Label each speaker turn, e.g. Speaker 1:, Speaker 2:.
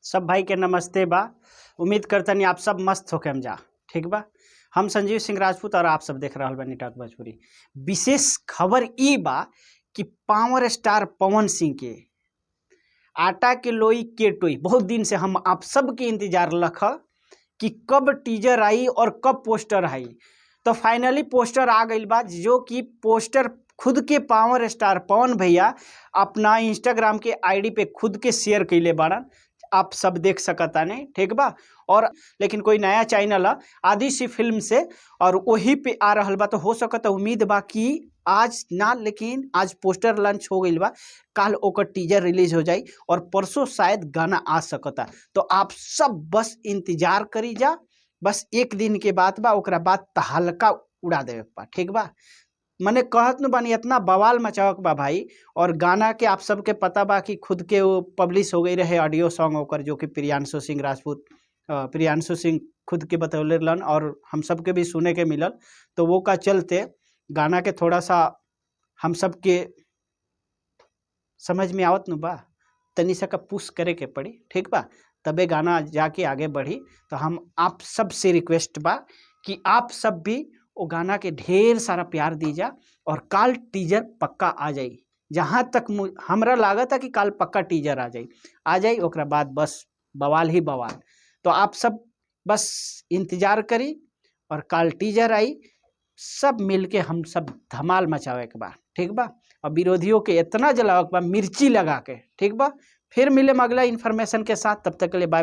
Speaker 1: सब भाई के नमस्ते बा। उम्मीद करतनी आप सब मस्त होके हम जा ठीक बा। हम संजीव सिंह राजपूत और आप सब देख रहल बानी टॉक भोजपुरी। विशेष खबर ई बा कि पावर स्टार पवन सिंह के आटा के लोई के टोई बहुत दिन से हम आप सबके इंतजार लख कि कब टीजर आई और कब पोस्टर आई। तो फाइनली पोस्टर आ गई बा, जो कि पोस्टर खुद के पावर स्टार पवन भैया अपना इंस्टाग्राम के आईडी पे खुद के शेयर कैले बाड़न, आप सब देख सकता नहीं ठीक बा। और लेकिन कोई नया चैनल है आदिशी फिल्म से और वही पे आ रहल बा, तो हो सकता उम्मीद बा कि आज ना, लेकिन आज पोस्टर लॉन्च हो गई बा, कल ओकर टीजर रिलीज हो जाई और परसों शायद गाना आ सकता। तो आप सब बस इंतजार करी जा, बस एक दिन के बात बा, ओकरा बाद तहलका उड़ा देवे बा ठीक बा। मने कहत न बानी इतना बवाल मचावक बा भाई। और गाना के आप सबके पता बा कि खुद के वो पब्लिश हो गई रहे ऑडियो सॉन्ग ओकर, जो कि प्रियांशु सिंह राजपूत प्रियांशु सिंह खुद के बतौले रहलन और हम सबके भी सुने के मिलल। तो वो का चलते गाना के थोड़ा सा हम सबके समझ में आवत न बा, तनी सा का पुश करे के पड़ी ठीक बा, तबे गाना जाके आगे बढ़ी। तो हम आप सब से रिक्वेस्ट बा कि आप सब भी वो गाना के ढेर सारा प्यार दीजा और काल टीजर पक्का आ जाई। जहाँ तक हमरा लागत है कि काल पक्का टीजर आ जाई, आ जाई ओकरा बाद बस बवाल ही बवाल। तो आप सब बस इंतजार करी और काल टीजर आई, सब मिलके हम सब धमाल मचावे के बा ठीक बा। और विरोधियों के इतना जलावे के बा मिर्ची लगा के ठीक बा। फिर मिले अगला इन्फॉर्मेशन के साथ, तब तक के लिए बाय।